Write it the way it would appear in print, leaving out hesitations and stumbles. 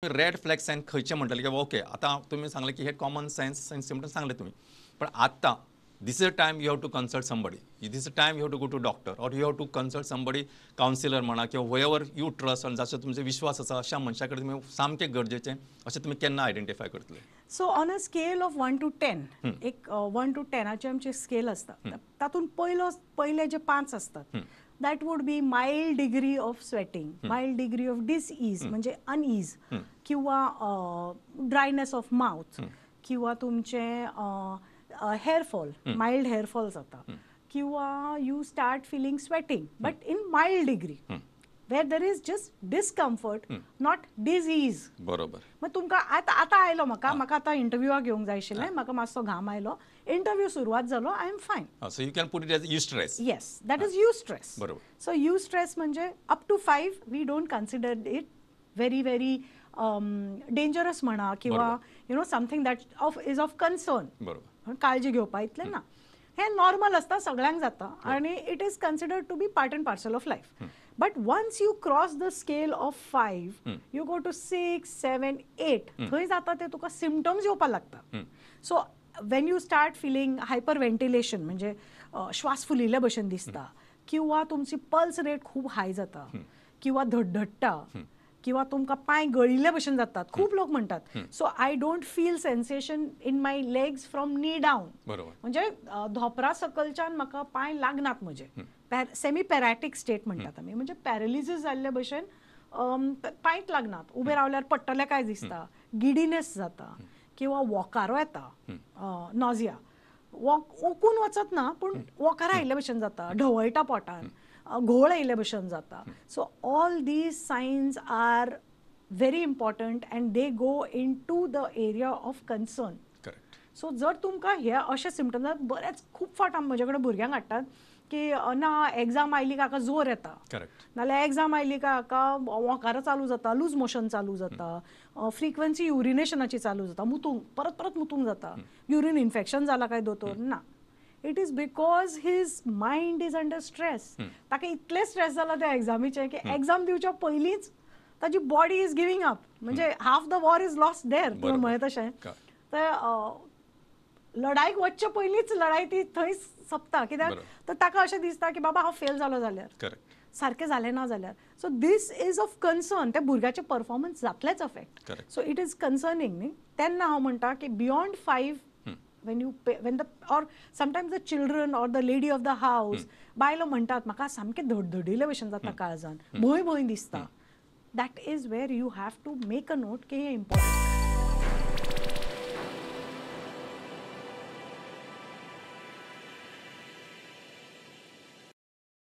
Red flag sign खंयचे म्हणटले की ओके आतां तुमी सांगलें की हे कॉमन सायन्स सिमटम्स सांगले तुमी, पण आतां this is a time you have to consult somebody, this is a time you have to go to doctor or you have to consult somebody, counsellor म्हणा किंवा व्हएवर you trust आनी जाचो तुमचो विश्वास आसा अशा मनशा कडेन तुमी सामकें गरजेचें अशें तुमी केन्ना आयडेंटिफाय करतले? So on a scale of 1 to 10, एक 1 to 10आची आमची स्केल आसता, तातूंत पयलो पयले जे 5 आसतात that would be mild degree of sweating, mild degree of dis-ease, म्हणजे अनईज किंवा ड्रायनेस ऑफ माउथ किंवा तुमचे hair fall, mild hair fall जाता किंवा you start feeling sweating but in mild degree where there is just discomfort, not disease. बरोबर. मग तुमकां आतां आतां आयलो, म्हाका म्हाका आतां इंटरव्यूआक येवंक जाय आशिल्लें, म्हाका मातसो घाम आयलो, इंटरव्यू सुरवात जालो, I am fine. So you can put it as eustress. Yes, that is eustress. बरोबर. सो युस्ट्रेस म्हणजे up to 5 we don't consider it very very dangerous म्हणा किंवा something that of is of concern. बरोबर. काळजी घेवपा इतलें ना, हें नॉर्मल आसता, सगळ्यांक जाता आनी it is considered to be part and parcel of life. But once you cross the scale of 5, you go to 6, 7, 8, थंय जाता ते तुका सिमटम्स येवपाक लागता. So when you start feeling hyperventilation, म्हणजे श्वास फुलिल्ले भशेन दिसता किंवा तुमची पल्स रेट खूब हाय जाता किंवा धडधडटा किंवा तुमकां पांय गळिल्ले भशेन जातात, खूब लोक म्हणटात so I don't feel sensation in my legs from knee down. बरोबर. म्हणजे धोपरा सकलच्यान म्हाका पांय लागनात म्हजे, सेमी पॅराटीक स्टेट म्हणटात आमी, म्हणजे पॅरलिसीस जाल्ले भशेन पांयच लागनात, उबे रावल्यार पडटले काय दिसता, गिडीनेस जाता किंवा वोकारो येता, नॉजिया, वॉक ओकून वचत ना पूण वोकारा आयिल्ले भशेन जाता, ढवळटा पोटान, घोळ आयिल्ले भशेन जाता. So all these signs are very important and they go into the area of concern. Correct. So जर तुमकां हे अशे सिमटम्स, बरेच खूब फावट म्हजे कडेन भुरग्यांक हाडटात की ना एग्जाम आयली काय हाका जोर येता, करेक्ट, नाल्यार एग्जाम आयली काय हाका वोकारो चालू जाता, लूज मोशन चालू जाता, फ्रिक्वन्सी युरिनेशनाची चालू जाता, मुतूंक परत परत मुतूंक जाता, युरीन इन्फेक्शन जाला काय दोतोर ना. It is because his mind is under stress. ताका इतलें स्ट्रेस जाला त्या एग्जामीचें की एग्जाम दिवच्या पयलींच ताजी बॉडी is giving up, म्हणजे half the war is lost there. तुवें म्हळें तशें तर लढाईक वचचे पयलींच लढाई ती थंय सोंपता, कित्याक तर ताका अशें दिसता की बाबा हांव फेल जालो जाल्यार, सारकें जालें ना जाल्यार. So this is of concern, त्या भुरग्याचें performance जातलेंच affect. So it is concerning न्ही. तेन्ना हांव म्हणटा की beyond 5 when you pay, when the or sometimes the children or the lady of the house बायलो म्हणटात म्हाका सामकें धडधडिल्ले भशेन जाता काळजान, भंय भंय दिसता, that is where you have to make a note की हें इम्पॉर्टंट.